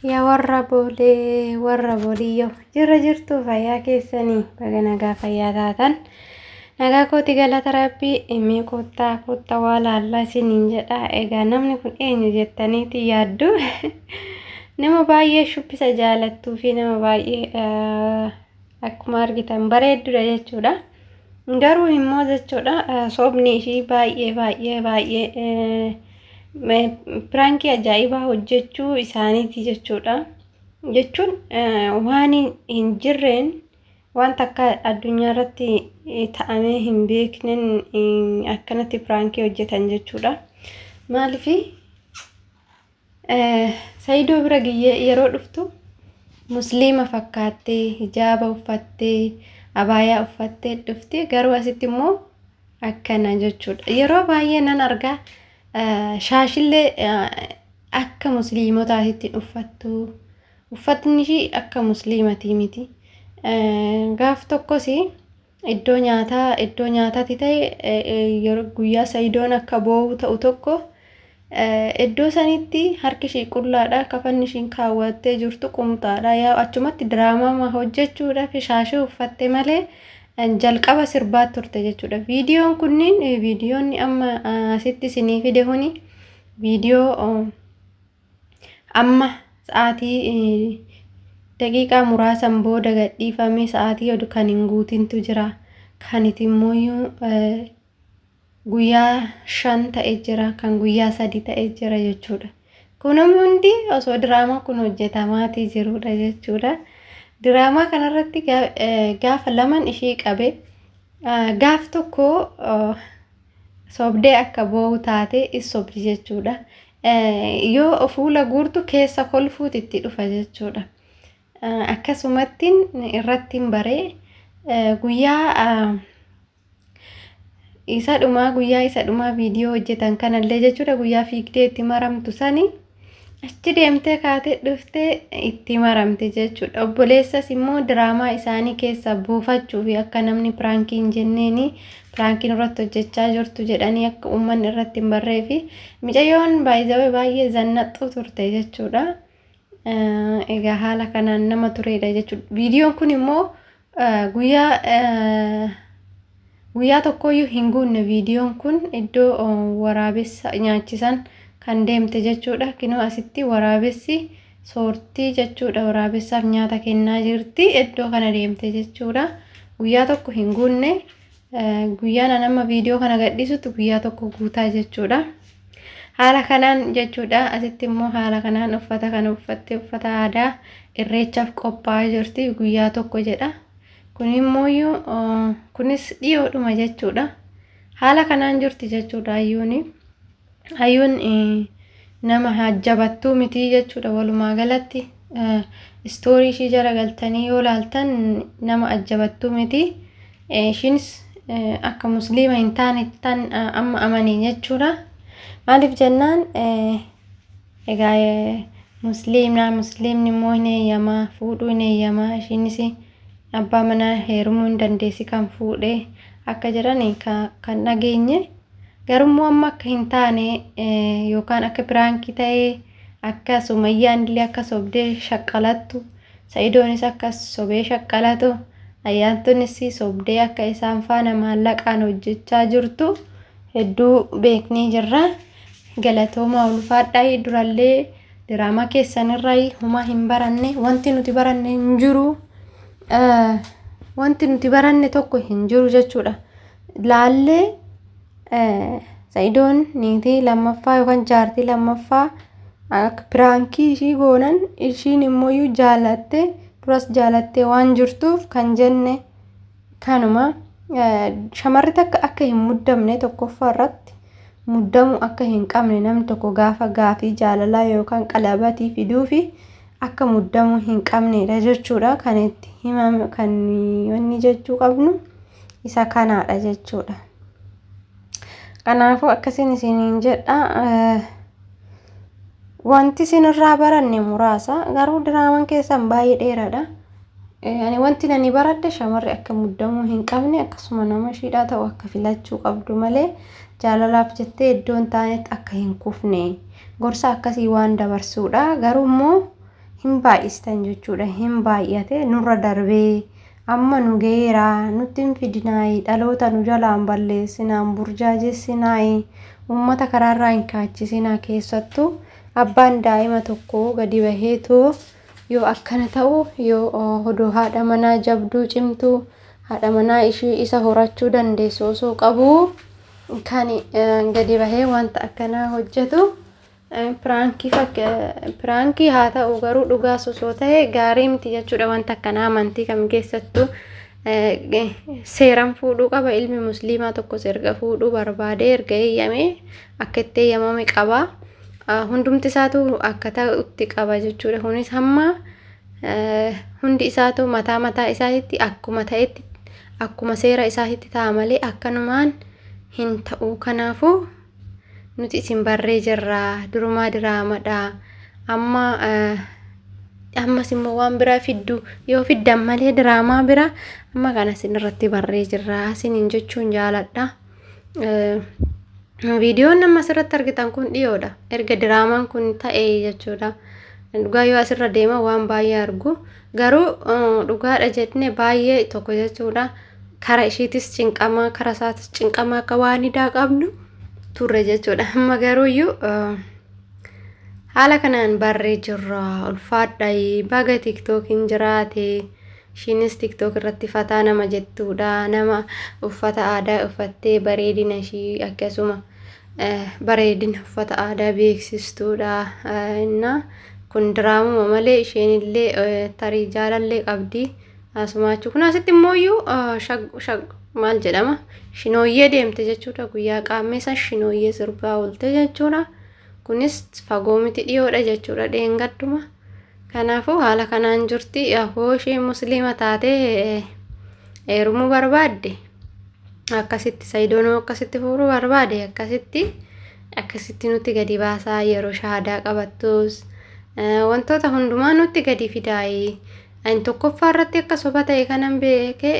Yaa warra boolee warra booliyyoo jirra jirtuu fayyaa keessanii baga nagaa fayyaa taatan nagaa kooti galata rabbii mee koottaa koottaa waa laallaa isiniin jedha. Egaa namni kun eenyu jettaniiti yaaddu? Nama baay'ee shubbisa jaalattuu fi nama baay'ee akkuma argitan bareeddudha jechuudha. Garuu immoo jechuudha sobni ishii baay'ee baay'ee baay'ee piraankii ajaa'ibaa hojjechuu isaaniiti jechuudha. Jechuun waan hin jirreen, waan takka addunyaa irratti ta'amee hin beekneen akkanatti piraankii hojjetan jechuudha. Maaliif Sayidoo bira giyyee yeroo dhuftu musliima fakkaattee hijaaba uffattee abaayaa uffattee dhufti, garuu asitti immoo akkana jechuudha. Yeroo baay'ee nan argaa, shaashillee akka musliimotaatitti hin uffattu. Uffatni ishii akka musliimatii miti. Gaaf tokkos iddoo nyaataa iddoo nyaataatti ta'e, yeroo guyyaa Sayidoon akka boo'u ta'u tokko, iddoo sanitti harki ishii qullaadha, kafanni ishiin kaawwattee jirtu qumxaadha. Yaa achumatti diraamaa hojjechuudhaaf shaashii uffatte malee jalqaba sirbaa turte jechuudha. Viidiyoon kunniin, viidiyoonni amma asitti isinii fide kuni, viidiyoo amma sa'aatii daqiiqaa muraasan booda gadhiifame, sa'aatii odu kan hin guutintu jira. Kan itti immoo guyyaa 5 ta'e jira, kan guyyaa 3 ta'e jira jechuudha. Kun hundi osoo diraamaa kun hojjetamaatii jirudha jechuudha. Diraamaa kanarratti gaafa laman ishii qabe, gaaf tokko sobdee akka boo'u taate is sobdi jechuudha. Yoo fuula guurtu keessa kolfuuti itti dhufa jechuudha. Akkasumatti irratti hin baree guyyaa isa dhumaa, guyyaa isa dhumaa viidiyoo hojjetan kanallee jechuudha, guyyaa fiigdee itti maramtu sani achi deemtee kaatee dhuftee itti maramte jechuudha. Obboleessas immoo diraamaa isaanii keessa buufachuu fi akka namni piraankii hin jenneeni, piraankiin irratti hojjechaa jirtu jedhanii akka uummanni irratti hin barree fi micayyoon baay'ee baay'ee zannaxxuu turte jechuudha. Egaa haala kanaan nama turedha jechuudha. Viidiyoon kun immoo guyyaa guyyaa tokkoyyuu hin guunne, viidiyoon kun iddoo waraabessa nyaachisan kan deemte jechuudha. Kinoo asitti waraabessi soortii jechuudha. Waraabessaaf nyaata kennaa jirti. Iddoo kana deemte jechuudha. Guyyaa tokko hin guunne. Guyyaan an amma viidiyoo kana gadhiisutti guyyaa tokko guutaa jechuudha. Haala kanaan jechuudha. Asitti immoo haala kanaan uffata kana uffattee uffata aadaa irreechaaf qophaa'aa jirti, guyyaa tokko jedha. Kun immoo kunis dhiyoodhuma jechuudha. Haala kanaan jirti jechuudha ayyuuni. Ayyuun nama hajjabattuu miti jechuudha walumaa galatti. Istoorii ishii jala galtanii yoo laaltan nama ajjabattuu miti. Ishiinis akka musliima hin taane tan amma amane jechuudha. Maaliif jennaan, egaa musliimna, musliimni immoo hin eeyyamaa, fuudhuu hin eeyyamaa, ishiinis abbaa manaa heerumuu hin dandeessi kan fuudhe akka jedhan kan dhageenye. Garummoo amma akka hin taane yookaan akka piraankii ta'ee, akka Sumayyaan illee akka sobdee shaqqalattu, Sa'idoonis akka sobee shaqqalatu, Ayyaantuunis sobdee akka isaan faana maallaqaan hojjechaa jirtu hedduu beeknee jirra. Galatoomaa, ulfaadhaa. Durallee diraamaa keessanirraa homaa hin baranne, wanti nuti baranne hin jiru. Wanti nuti baranne tokko hin jiru jechuudha. Laallee Sa'idoon niitii lammaffaa yookaan jaartii lammaffaa akka piraankii ishii goonan, ishiin immoo jaalattee, duras jaalattee waan jirtuuf kan jenne kanuma. Shamarri takka akka hin muddamne, tokkoffaa irratti muddamuu akka hin qabne, namni tokko gaafa gaafii jaalalaa yookaan qalabatii fiduufi akka muddamuu hin qabnedha jechuudha. Kan itti himame, kan wanni jechuu qabnu isa kanaadha jechuudha. Kanaafuu akkasiin isiniin jedha. Wanti isinirraa baranne muraasa, garuu diraamaan keessan baay'ee dheeraadha. Ani wanti nani baradhe shamarri akka muddamuu hin qabne, akkasuma nama ishiidhaa ta'u akka filachuu qabdu malee jaalalaaf jettee iddoo hin taanetti akka hin kufne gorsa akkasii waan dabarsuudha. Garuu immoo Hin baay'istan jechuudha. Hin baay'ate nurra darbee amma nu ga'eera, nutti hin fidinaayi, dhaloota nu jalaan balleessinaan, burjaajessinaayi, uummata karaarraa hin kaachisinaa. Keessattuu abbaan daa'ima tokko gadi baheetoo yoo akkana ta'u, yoo odoo haadha manaa jabduu cimtuu, haadha manaa ishii isa horachuu dandeessu osoo qabuu, kan gadi bahee wanta akkanaa hojjetu, piraankii haa ta'u garuu dhugaas osoo ta'e gaarii miti jechuudha. Wanta akkanaa amantii kam keessattuu seeraan fuudhuu qaba. Ilmi musliimaa tokkos erga fuudhuu barbaade, erga eeyyamee, akka itti eeyyamame qaba. Hundumti isaatu akka ta'utti qaba jechuudha. Kunis hamma hundi isaatu mataa mataa isaatitti akkuma ta'etti, akkuma seera isaatitti ta'a malee akkanumaan hin ta'u. Kanaafuu nuti isin barree jirra, durumaa diraamadha. Amma ammas immoo waan biraa fiddu yoo fiddan malee, diraamaa biraa amma kana isin irratti barree jirra isiniin jechuun jaaladha. Viidiyoon amma asirratti argitan kun dhiyoodha. Erga diraamaan kun ta'e jechuudha. Dhugaa yoo asirra deema waan baay'ee argu. Garuu dhugaadha jennee baay'ee tokko jechuudha. Kara ishiitis cinqamaa, kara isaatis cinqamaa akka waan idaa qabnu turre jechuudha. Amma garuuyyuu haala kanaan barree jirra. Ulfaadha, baga TikTokiin jiraate. Ishiinis TikTok irratti fataa nama jettuudha. Nama uffata aadaa uffattee bareedina ishii, akkasuma bareedina uffata aadaa beeksistuudha. Innaa kun diraamuma malee isheen illee tarii jaalallee qabdi. Asumaachuu kun asitti immoo maal jedhama, shinooyyee deemte jechuudha. Guyyaa qaammeessa shinooyyee sirbaa oolte jechuudha. Kunis fagoo miti, dhiyoodha jechuudha, dheengadduma. Kanaafuu haala kanaan jirti. Hoo ishee musliima taatee heerumuu barbaadde akkasitti, Sayidoonoo akkasitti fuudhuu barbaade, akkasitti nutti gadi baasaa, yeroo shahaadaa qabattus wantoota hundumaa nutti gadi fidaayi. Ani tokkoffaa irratti akka soba ta'e kanan beeke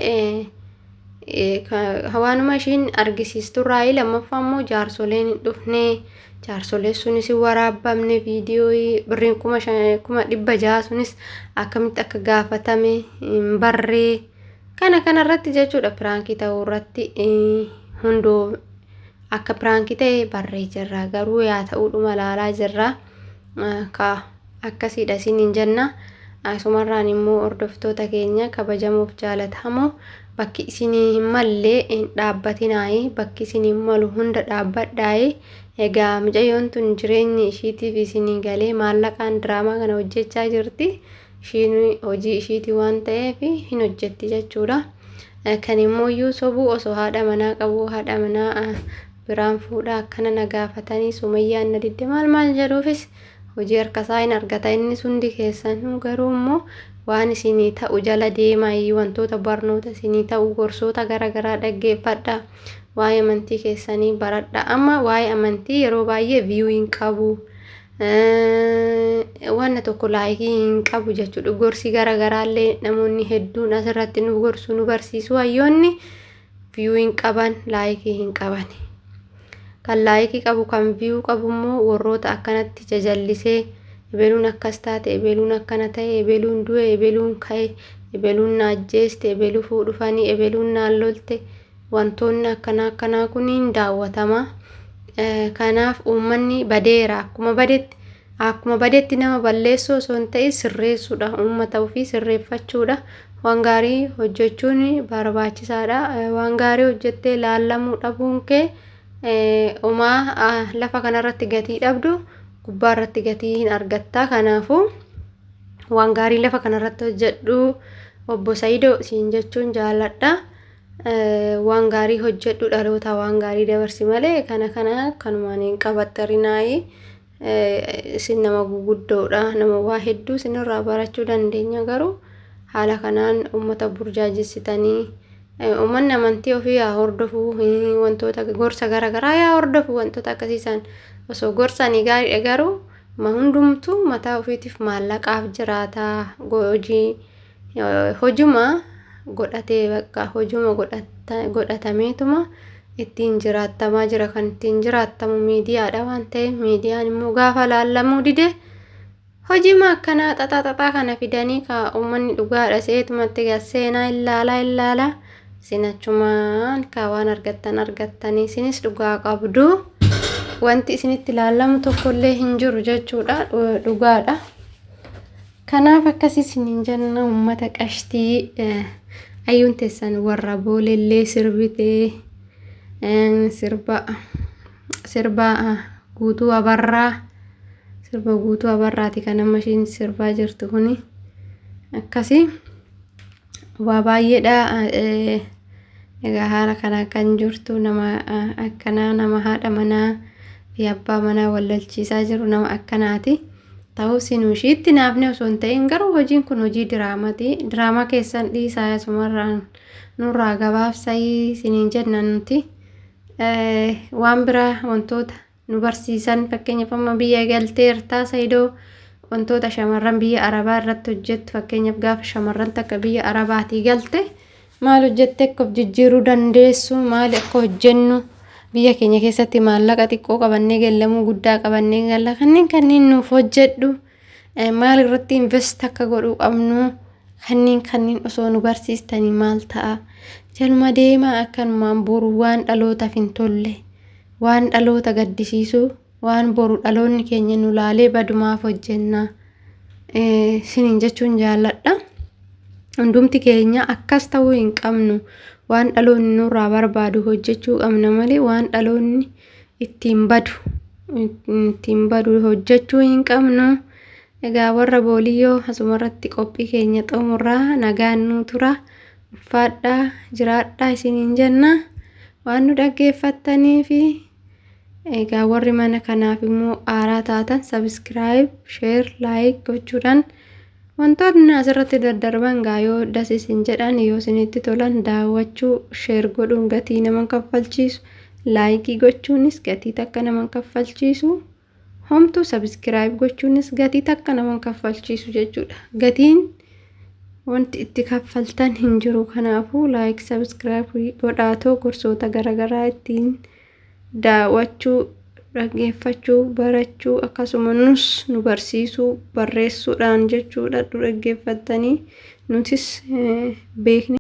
waanuma ishiin argisiisturraayi. Lammaffaa immoo jaarsoleen hin dhufne, jaarsoleen sunis hin waraabamne viidiyoo, birriin 600,000 sunis akkamitti akka gaafatame hin barree. Kana kanarratti jechuudha, piraankii ta'uu irratti hundoo akka piraankii ta'e barree jirra, garuu yaa ta'uudhuma ilaalaa jirra. Ka akkasiidha isiniin jenna. Asumarraan immoo hordoftoota keenya kabajamuuf jaalatamoo, bakki isinii hin malle hin dhaabbatinaayi, bakki isinii malu hunda dhaabbadhaayi. Egaa mucayyoon tun jireenyi ishiitiif isinii galee maallaqaan diraamaa kana hojjechaa jirti. Ishiin hojii ishiiti waan ta'eef hin hojjetti jechuudha. Kan immoo iyyuu sobuu osoo haadha manaa qabu, haadha manaa biraan fuudhaa akkana na gaafatanii, Sumayyaan na didde maal maal jedhuufis hojii harkasaa hin argata innis. Hundi keessanuu garuu immoo waan isinii ta'u jala deemaa, wantoota barnoota isinii ta'u, gorsoota garaagaraa dhaggeeffadha, waa'ee amantii keessanii baradha. Amma waa'ee amantii yeroo baay'ee view hin qabu, wanna tokko like hin qabu jechuudha. Gorsi garaagaraallee namoonni hedduun asirratti nu gorsu, nu barsiisu, hayyoonni view hin qaban, like hin qaban. Kan like qabu, kan view qabu immoo warroota akkanatti jajallisee ebeluun akkas taate, ebeluun akkana ta'e, ebeluun du'e, ebeluun ka'e, ebeluun na ajjeeste, ebeluu fuudhufanii, ebeluun naan lolte, wantoonni akkanaa akkanaa kuniin daawwatama. Kanaaf uummanni badeera. Akkuma badetti nama balleessuu osoo hin ta'in sirreessuudha. Uummata ofii sirreeffachuudha. Waan gaarii hojjechuun barbaachisaadha. Waan gaarii hojjettee laallamuu dhabuun kee homaa lafa kanarratti gatii dhabdu, gubbaa irratti gatii hin argatta. Kanaafuu waan gaarii lafa kanarratti hojjedhu, obbo Sayidoo siin jechuun jaalladha. Waan gaarii hojjedhu, dhaloota waan gaarii dabarsi malee kana kana kanumaan hin qabaxxarinaayi. Isin nama guguddoodha. Nama waa hedduu isinirraa barachuu dandeenya, garuu haala kanaan uummata burjaajessitanii, uummanni amantii ofii haa hordofu, wantoota gorsa garaagaraa yaa hordofu, wantoota akkasiisan osoo gorsanii gaariidha. Garuu ma hundumtuu mataa ofiitiif maallaqaaf jiraata, hojii hojuma godhatee, bakka hojuma godhatameetuma ittiin jiraattamaa jira. Kan ittiin jiraattamu miidiyaadha waan ta'eef, miidiyaan immoo gaafa laallamuu dide Hojiima akkanaa xaxaa xaxaa kana fidanii ka uummanni dhugaadha seetumatti gad seenaa illaalaa illaalaa isin achumaan ka waan argattan argattanii isinis dhugaa qabdu wanti isinitti ilaallamu tokkollee hin jiru jechuudha dhugaadha. Kanaaf akkasii isiniin jenna uummata qashtii ayyuun teessan warra boolellee sirbitee sirba sirba guutuu abarraa sirba guutuu abarraati kan amma ishiin sirbaa jirtu kuni akkasii waa baay'eedha. Egaa haala kanaan kan jirtu nama akkanaa nama haadha manaa fi abbaa manaa wal lolchiisaa jiru nama akkanaati. Ta'us nu ishiitti naafne osoo hin ta'in garuu hojiin kun hojii diraamaati. Diraamaa keessan dhiisaa asumarraan nurraa gabaabsayii isiniin jenna nuti. Waan biraa wantoota nu barsiisan fakkeenyaaf amma biyya galteertaa Saidoo wantoota shamarran biyya Arabaa irratti hojjettu fakkeenyaaf gaafa shamarran takka biyya Arabaatii galte maal hojjette akka of jijjiiruu dandeessu maal akka hojjennu biyya keenya keessatti maallaqa xiqqoo qabannee gallamuu guddaa qabannee galla kanneen kanneen nuuf hojjedhu maal irratti invest akka godhuu qabnu kanneen kanneen osoo nu barsiistanii maal ta'a jaluma deemaa akkanumaan boru waan dhalootaaf hin tolle waan dhaloota gaddisiisu waan boru dhaloonni keenya nu laalee badumaaf hojjenna siniin jechuun jaalladha. Hundumti keenya akkas ta'uu hin qabnu. Waan dhaloonni nurraa barbaadu hojjechuu qabna malee waan dhaloonni ittiin badu ittiin badu hojjechuu hin qabnu. Egaa warra booliyyoo asumarratti qophii keenya xumurraa nagaan nuu tura. Ulfaadhaa jiraadhaa isiniin jenna. Waan nu dhaggeeffattanii fi egaa warri mana kanaaf immoo haaraa taatan subscribe, share, like gochuudhaan wantoonni asirratti daddarban gaa yoo das isin jedhan yoo isinitti tolan daawwachuu share godhuun gatii nama kaffalchiisu like gochuunis gatii takka nama kaffalchiisu homtuu subscribe gochuunis gatii takka nama kaffalchiisu jechuudha. Gatiin wanti itti kaffaltan hin jiru. Kanaafuu like subscribe godhaatoo gorsoota garaagaraa ittiin daawwachuu, dhaggeeffachuu, barachuu akkasuma nus nu barsiisuu barreessuudhaan jechuudha dhaggeeffattanii nutis beekne.